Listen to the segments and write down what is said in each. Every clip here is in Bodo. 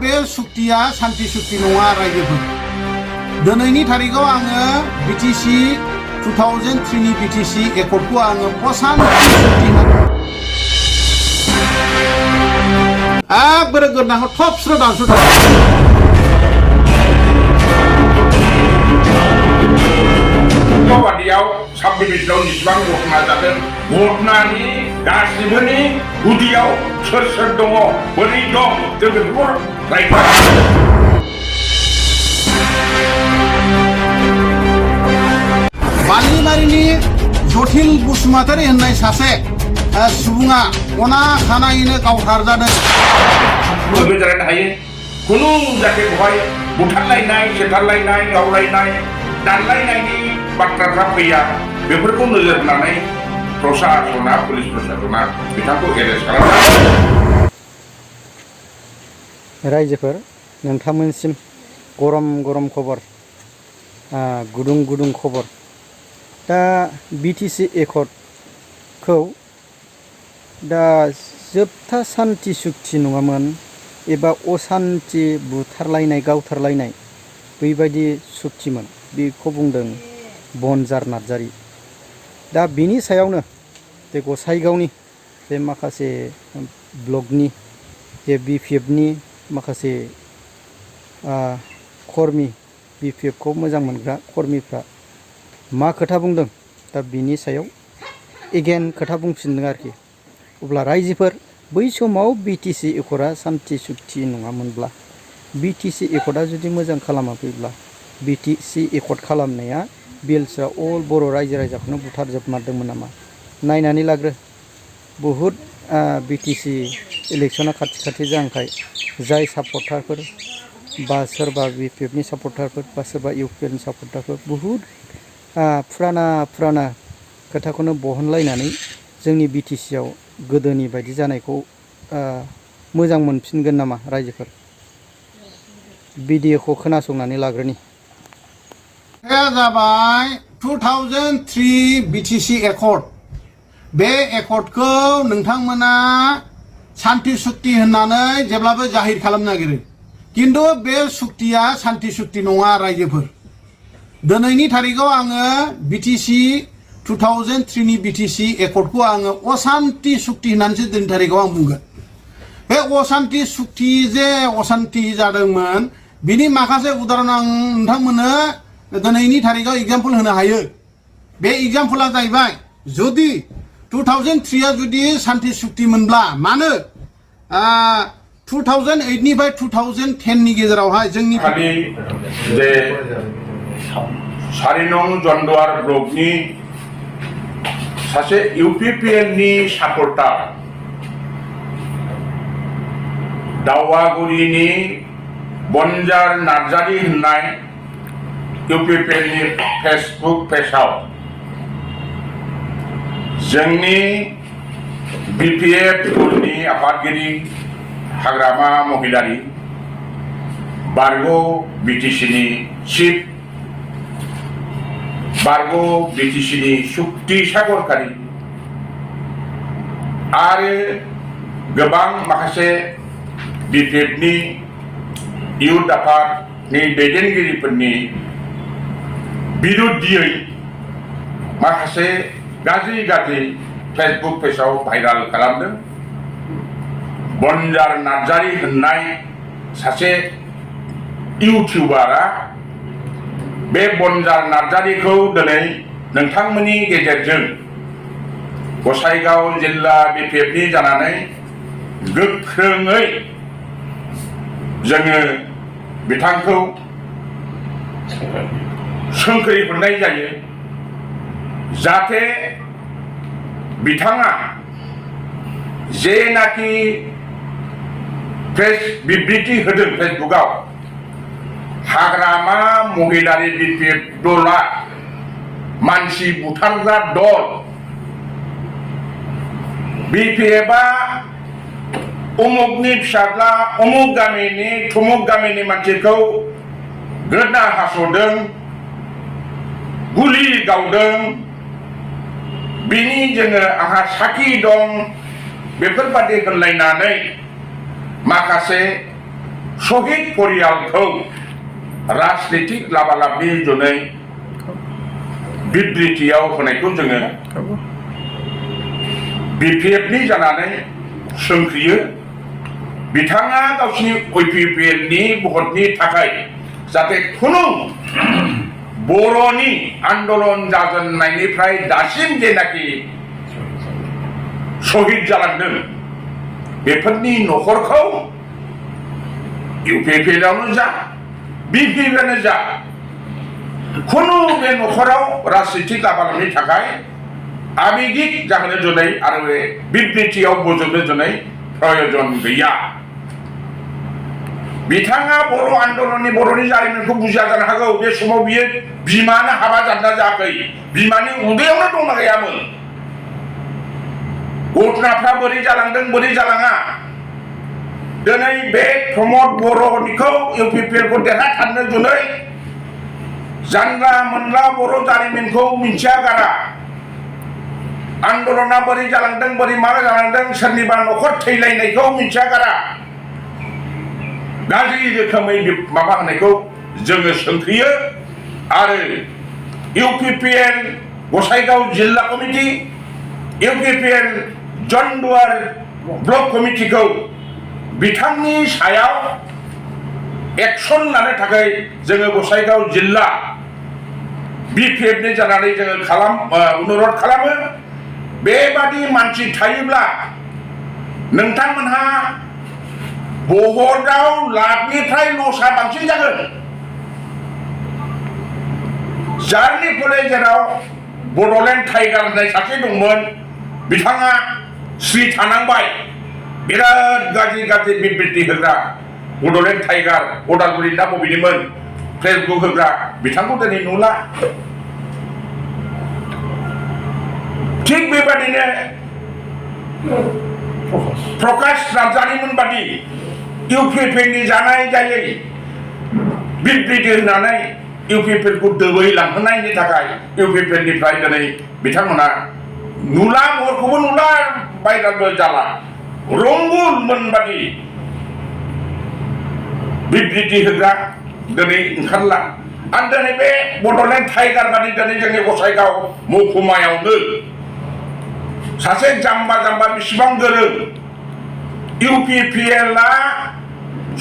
बे सुक्तिया शान्ति सुक्ति नङा रायजोफोर दिनैनि तारिखाव आङो बिटिसि 2003 नि बिटिसि एकर्डखौ आङो अशान्ति सुक्ति बोरै गोदनाखौ थबस्र' दानस' बादियाव साब डिभिजनाव जेसेबां घटना जादों घटनानि गासिबोनि गुदियाव सोर सोर दङ बोरै दं जों बेखौ रायखां बालिमारिनि जटिल बसुमतारी होननाय सासे सुबुङा अना खानायैनो गावथारजादों जानो हायो खुनु जाथे बेवहाय बुथारलायनाय सेथारलायनाय गावलायनाय दानलायनायनि बाथ्राफ्रा फैया बेफोरखौ नोजोर होनानै प्रशासना पुलिस प्रशासना बिथांखौ एरेस्ट खालामदों। रायजोफोर नोंथांमोनसिम गरम गरम खबर गुदुं गुदुं खबर दा बिटिसि एकर्डखौ दा जोबथा शान्ति सुक्ति नङामोन एबा अशान्ति बुथारलायनाय गावथारलायनाय बेबायदि सुक्तिमोन बेखौ बुंदों बनजार नार्जारी। दा बिनि सायावनो जे गसाइगावनि जे माखासे ब्लकनि जे बिपिएफनि माखासे कर्मि बिपिएफखौ मोजां मोनग्रा कर्मिफ्रा मा खोथा बुंदों दा बिनि सायाव एगेन खोथा बुंफिनदों आरोखि। अब्ला रायजोफोर बै समाव बिटिसि एकर्डआ शान्ति सुक्ति नङामोनब्ला बिटिसि एकर्डआ जुदि मोजां खालामाखैब्ला बिटिसि एकर्ड खालामनाया बिएलसिआ अल बर' रायजो राजाखौनो बुथारजोबमारदोंमोन नामा नायनानै लाग्रो। बहुद बिटिसि इलेक्सना खाथि खाथि जांखाय जाय सापर्टारफोर बा सोरबा बिपिएफनि सापर्टारफोर बा सोरबा इउपिपिएलनि सापर्टारफोर बहुद फुराना खोथाखौनो बहनलायनानै जोंनि बिटिसिआव गोदोनि बायदि जानायखौ मोजां मोनफिनगोन नामा रायजोफोर भिडिअखौ खोनासंनानै लाग्रोनि। जाबाय 2003 बिटिसि एकर्ड बे एकर्डखौ नोंथांमोना शान्ति सुक्ति होननानै जेब्लाबो जाहिर खालामनो नागिरो किन्तु बे सुक्तिया शान्ति सुक्ति नङा रायजोफोर दिनैनि तारिखाव आङो बिटिसि 2003 नि बिटिसि एकर्डखौ आङो अशान्ति सुक्ति होननानैसो दिनैनि तारिखाव आं बुंगोन। बे अशान्ति सुक्ति जे अशान्ति जादोंमोन बिनि माखासे उदाहरण आं नोंथांमोननो दिनैनि तारिखाव एग्जाम्पल होनो हायो। बे एग्जाम्पला जाहैबाय जुदि 2003 जुदि शान्ति सुक्ति मोनब्ला मानो 2008 निफ्राय 2010 नि गेजेरावहाय जोंनि जे 4 नं जन्दुवार ब्लकनि सासे UPPL नि सापर्टार दावागुरिनि बन्जार नार्जारी होननाय UPPL नि फेसबुक पेजाव जोंनि बिपिएफ नि आफादगिरि हाग्रामा महिलारि बारग' बिटिसिनि चिफ बारग' बिटिसिनि सुक्ति सागरखारि आरो गोबां माखासे बिपिएफनि इयुथ आफादनि दैदेनगिरिफोरनि बिरुद्धियै माखासे गाज्रि फेसबुक पेजाव भाइराल खालामदों। बनजार नार्जारी होननाय सासे इउटिउबारा बे बनजार नार्जारीखौ दिनै नोंथांमोननि गेजेरजों गसाइगाव जिल्ला बिपिएफनि जानानै गोख्रोङै जोङो बिथांखौ सोंख्रै हरनाय जायो जाहाथे बिथाङा जेनाखि प्रेस बिबृति होदों फेसबुकआव हाग्रामा महिलारि बिपिएफ दला मानसि बुथारग्रा दल बिपिएफआ उमुकनि फिसाज्ला उमुक गामिनि थुमुक गामिनि मानसिखौ गोदना हास'दों गुलि गावदों बिनि जोङो आंहा साखि दं बेफोरबादि होनलायनानै माखासे शहीद परियालखौ राजनीतिक लाबालाबनि जुनै बिबृतियाव होनायखौ जोङो बिपिएफनि जानानै सोंख्रियो बिथाङा गावसिनि UPPLनि भटनि थाखाय जाहाथे खुनु बर'नि आन्दलन जाजेननायनिफ्राय दासिम जेनाखि शहीद जालांदों बेफोरनि न'खरखौ UPPLआवनो जा बिपिएफआनो जा खुनु बे न'खराव राजनीतिक लाबालाबनि थाखाय आबेगिक जाहोनो जुनै आरो बे बिबृतियाव बोजबनो जुनै प्रयोजन गैया बिथाङा बर' आन्दलननि बर'नि जारिमिनखौ बुजिया जानो हागौ बे समाव बियो बिमानो हाबा जादोंना जायाखै बिमानि उदैयावनो दंना गैयामोन घटनाफ्रा बोरै जालांदों बोरै जालाङा दिनै बे प्रमद बर'निखौ UPPLखौ देरहाथारनो जुनै जानला मोनला बर' जारिमिनखौ मिथिया गारा आन्दलना बोरै जालांदों बोरै मा जालांदों सोरनिबा न'खर थैलायनायखौ मिथिया गारा गाज्रि रोखोमै माबा होनायखौ जोङो सोंख्रियो आरो UPPL गसाइगाव जिल्ला कमिटि UPPL जन्डुवार ब्लक कमिटिखौ बिथांनि सायाव एक्सन लानो थाखाय जोङो गसाइगाव जिल्ला बिपिएफनि जानानै जोङो अनुरोध खालामो बेबादि मानसि थायोब्ला नोंथांमोनहा भटआव लाखनिफ्राय लसआ बांसिन जागोन जारनि फले जेराव बड'लेण्ड टाइगार होननाय सासे दंमोन बिथाङा स्रि थानांबाय बिराद गाज्रि गाज्रि बिबृति होग्रा बड'लेण्ड टाइगार उदालगुरि ना बबेनिमोन फेसबुक होग्रा बिथांखौ दिनै नुला थिग बेबादिनो प्रकाश नार्जारिमोन बादि UPPLनि जानाय जायै बिबृति होनानै UPPLखौ दोबैलांहोनायनि थाखाय UPPLनिफ्राय दिनै बिथांमोना नुला महरखौबो नुला बायराबो जाला रंगुलमोन बादि बिबृति होग्रा दिनै ओंखारला आरो दिनै बे बड'लेण्ड टाइगार बादि दिनै जोंनि गसाइगाव महकुमायावनो सासे जाम्बा जाम्बा बेसेबां गोरों UPPLआ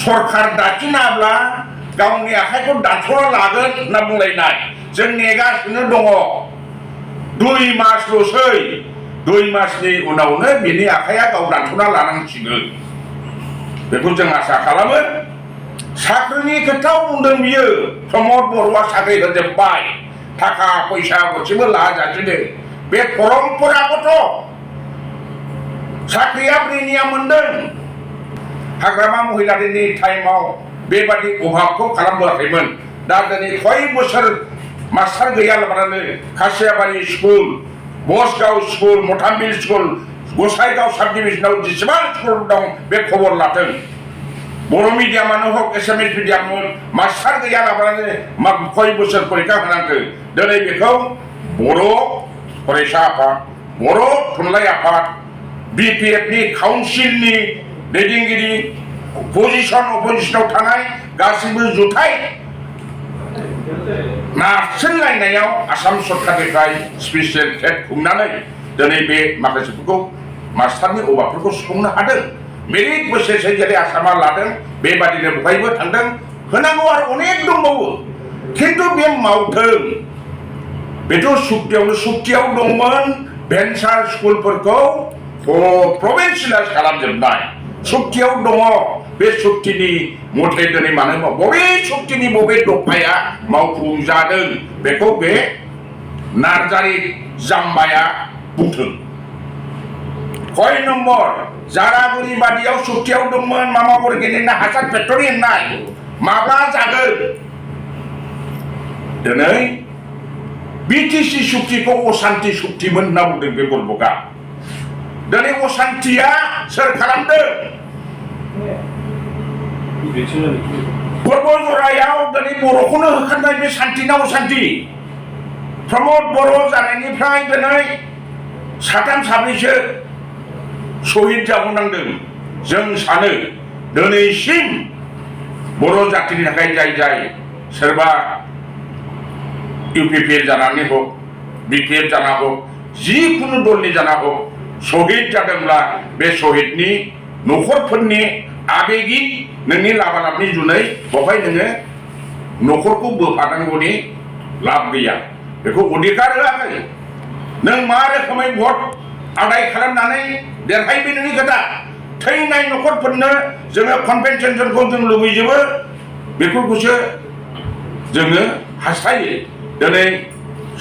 सरकार दाखिनाब्ला गावनि आखाइखौ दानस'ना लागोन होनना बुंलायनाय जों नेगासिनो दङ 2 मासल'सै 2 मासनि उनावनो बिनि आखाइया गाव दानस'ना लानांसिगोन बेखौ जों आसा खालामो साख्रिनि खोथायाव बुंदों बियो प्रमद बर'आ साख्रि होजोबबाय थाखा फैसा गरसेबो लाजासिनो बे परम्परागत साख्रिया ब्रिनिया मोनदों हाग्रामा महिलारिनि टाइमाव बेबादि अभाबखौ खालामबोआखैमोन दा दिनै कय बोसोर मास्टार गैयालाबानो Khasiabari school Basgaon school Mathambil school Gosaigaon sub डिभिजनाव जेसेबां स्कुल दं बे खबर लाथों बर' मिडियामानो हक एसामिस मिडियाम मास्टार गैयालाबानो कय बोसोर परिखा होनांगौ दिनै बेखौ बर' फरायसा आफाद बर' थुनलाइ आफाद बिपिएफनि काउन्सिलनि दैदेनगिरि अपोजिसनाव थानाय गासिबो जुथाइ नारसिनलायनायाव आसाम सरकारनिफ्राय स्पेसियेल टेट खुंनानै दिनै बे माखासेफोरखौ मास्टारनि अभाबफोरखौ सुफुंनो हादों मेरिट बोसोरसे जेरै आसामा लादों बेबादिनो बहायबो थांदों होनांगौ आरो अनेक दंबावो खिन्थु बे मावथों बेथ' सुक्तियाव दंमोन भेन्सार स्कुलफोरखौ प्रभिन्सियेलाइज खालामजोबनाय सुक्तियाव दङ बे सुक्तिनि मथे दिनै मानो बबे सुक्तिनि बबे दफाया मावफुंजादों बेखौ बे नार्जारिख जाम्बाया बुंथों कय नम्बर जारागुरि बादियाव सुक्तियाव दंमोन मामा अर्गेनिकना हासार फेक्टरि होननाय माब्ला जागोन दिनै बिटिसि सुक्तिखौ असान्ति सुक्तिमोन होनना बुंदों बे बरबका दिनै असान्तिया सोर खालामदों बरबजरायाव दिनै बर'खौनो होखारनाय बे सान्ति ना असान्ति प्रमद बर' जानायनिफ्राय दिनै 3-4सो शहीद जाबावनांदों जों सानो दिनैसिम बर' जातिनि थाखाय जाय जाय सोरबा UPPL जानानै हक BPF जाना हक जिखुनु दलनि जाना हक शहीद जादोंब्ला बे शहीदनि न'खरफोरनि आबेगिक नोंनि लाबालाबनि जुनै बेवहाय नोङो न'खरखौ बोफानांगौनि लाब गैया बेखौ अधिकार होआखै नों मा रोखोमै भट आदाय खालामनानै देरहायो नोंनि खोथा थैनाय न'खरफोरनो जोङो कम्पेनसेसनखौ जों लुबैजोबो बेफोरखौसो जोङो हास्थायो दिनै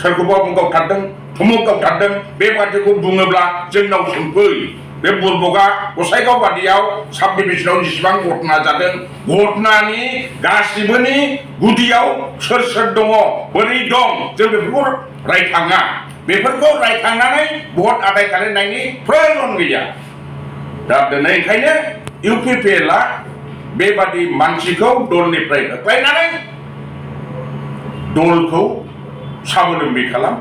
सोरखौबा गावथारदों थुमुक गावथारदों बे बादिखौ बुङोब्ला जोंनाव सोंफै बे बुरबका गसाइगाव बादियाव साब डिभिजनाव जेसेबां घटना जादों घटनानि गासिबोनि गुदियाव सोर सोर दङ बोरै दं जों बेफोरखौ रायखाङा बेफोरखौ रायखांनानै भट आदाय खालामनायनि प्रयजन गैया दा दिनै ओंखायनो UPPL आ बेबादि मानसिखौ दलनिफ्राय होख्लायनानै दलखौ साबोलोम्बि खालाम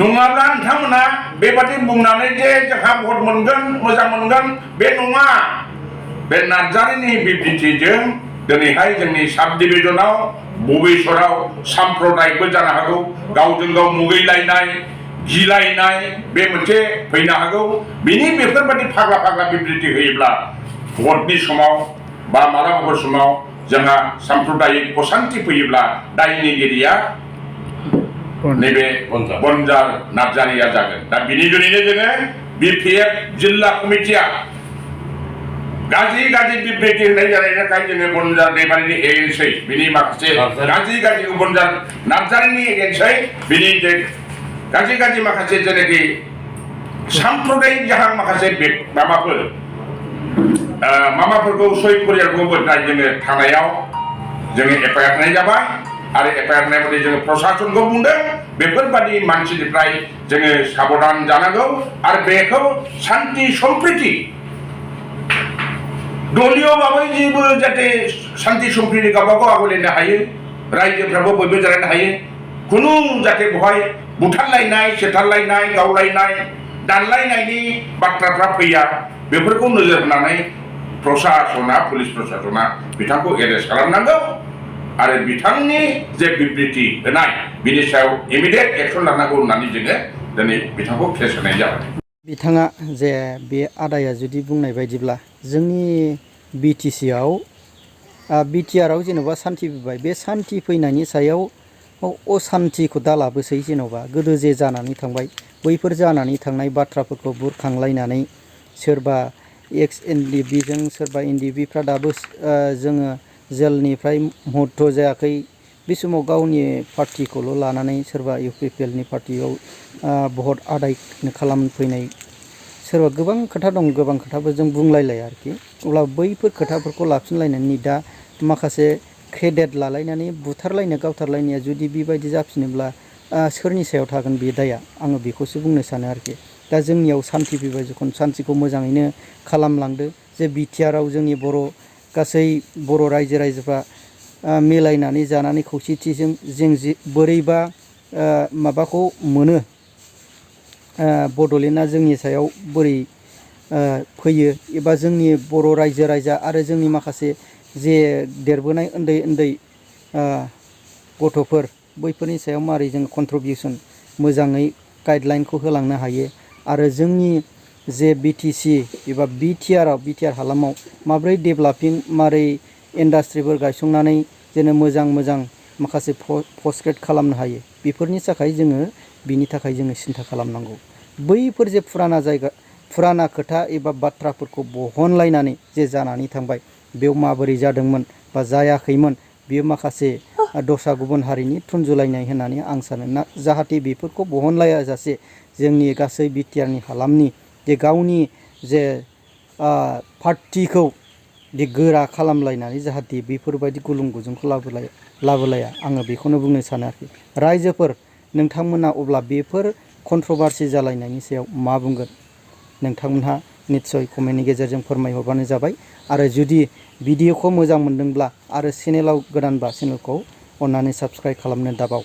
नङाब्ला नोंथांमोना बेबादि बुंनानै जे जोंहा भट मोनगोन मोजां मोनगोन बे नङा बे नार्जारिनि बिबुंथिजों दिनैहाय जोंनि साब डिभिजनाव बबेश्वराव साम्प्रदायिकबो जानो हागौ गावजों गाव मुगैलायनाय गिलायनाय बे मोनसे फैनो हागौ बिनि बेफोरबादि फाग्ला फाग्ला बिबुंथि होयोब्ला भटनि समाव बा मालाबाफोर समाव जोंहा साम्प्रदायिक अशान्ति फैयोब्ला दायनिगिरिया नैबे बनजार नार्जारिया जागोन दा बिनि जुनैनो जोङो BPF जिल्ला कमिटिया गाज्रि बिबुंथि होनाय जानायनि थाखाय जोङो बनजार दैमारिनि एगेन्सै बिनि माखासे गाज्रि बनजार नार्जारिनि एगेन्सै बिनि जे गाज्रि माखासे जेनाखि साम्प्रदायिक जाहां माखासे माबाफोरखौ सहिद परियालखौ बोनाय जोङो थानायाव जोङो FIR होनाय जाबाय आरो FIR होनाय बायदि जोङो प्रसासनखौ बुंदों बेफोरबादि मानसिनिफ्राय जोङो साबधान जानांगौ आरो बेखौ शान्ति सम्प्रिति दलिय भाबै जेबो जाहाथे शान्ति सम्प्रिति गावबागाव आवलायनो हायो रायजोफ्राबो बयबो जालायनो हायो खुनु जाहाथे बेवहाय बुथारलायनाय सेथारलायनाय गावलायनाय दानलायनायनि बाथ्राफ्रा फैया बेफोरखौ नोजोर होनानै प्रसासना पुलिस प्रसासना बिथांखौ एरेस्ट खालामनांगौ आरो बिथांनि जे बिबुंथि होनाय बिनि सायाव इमिडियेट एक्सन लानांगौ होननानै जोङो दिनै बिथांखौ केस होनाय जाबाय बिथाङा जे बे आदाया जुदि बुंनाय बायदिब्ला जोंनि BTC आव BTR आव जेन'बा सान्थि फैबाय बे सान्थि फैनायनि सायाव असान्थिखौ दालाबोसै जेन'बा गोदो जे जानानै थांबाय बैफोर जानानै थांनाय बाथ्राफोरखौ बुरखांलायनानै सोरबा एक्स NDB जों सोरबा NDBफ्रा दाबो जोङो जेलनिफ्राय मुक्त जायाखै बे समाव गावनि पार्टिखौल' लानानै सोरबा UPPL नि पार्टियाव भट आदाय खालामफैनाय सोरबा गोबां खोथा दं गोबां खोथाबो जों बुंलायलाया आरोखि अब्ला बैफोर खोथाफोरखौ लाफिनलायनानै दा माखासे क्रेडिट लालायनानै बुथारलायनो गावथारलायनाया जुदि बेबायदि जाफिनोब्ला सोरनि सायाव थागोन बे दाया आङो बेखौसो बुंनो सानो आरोखि दा जोंनियाव सान्थि फैबाय जिखुनु सान्थिखौ मोजाङैनो खालामलांदो जे BTR आव जोंनि गासै बर' रायजोफ्रा मिलायनानै जानानै खौसेथिजों जों बोरैबा माबाखौ मोनो बड'लेण्डआ जोंनि सायाव बोरै फैयो एबा जोंनि बर' रायजा आरो जोंनि माखासे जे देरबोनाय उन्दै गथ'फोर बैफोरनि सायाव मारै जों कन्ट्रिबिउसन मोजाङै गाइडलाइनखौ होलांनो हायो आरो जोंनि जे BTC एबा BTR हालामाव माब्रै डेभेलपिं मारै इन्डास्ट्रिफोर गायसंनानै जेन मोजां माखासे पस्ट ग्रेड खालामनो हायो बेफोरनि थाखाय जोङो बिनि थाखाय जोङो सिन्था खालामनांगौ बैफोर जे फुराना खोथा एबा बाथ्राफोरखौ बहनलायनानै जे जानानै थांबाय बेयाव माबोरै जादोंमोन बा जायाखैमोन बेयो माखासे दस्रा गुबुन हारिनि थुनजुलायनाय होननानै आं सानो जाहाथे बेफोरखौ बहनलायाजासे जोंनि गासै BTRनि हालामनि जे गावनि जे पार्टिखौ बे गोरा खालामलायनानै जाहाथे बेफोरबायदि गुलुं गुजुंखौ लाबोलाया आङो बेखौनो बुंनो सानो आरोखि रायजोफोर नोंथांमोना अब्ला बेफोर कन्ट्रभार्सि जालायनायनि सायाव मा बुंगोन नोंथांमोनहा निस्सय कमेन्टनि गेजेरजों फोरमायहरबानो जाबाय आरो जुदि भिडिअखौ मोजां मोनदोंब्ला आरो चेनेलाव गोदानबा चेनेलखौ अन्नानै साबस्क्राइब खालामनो दाबाव।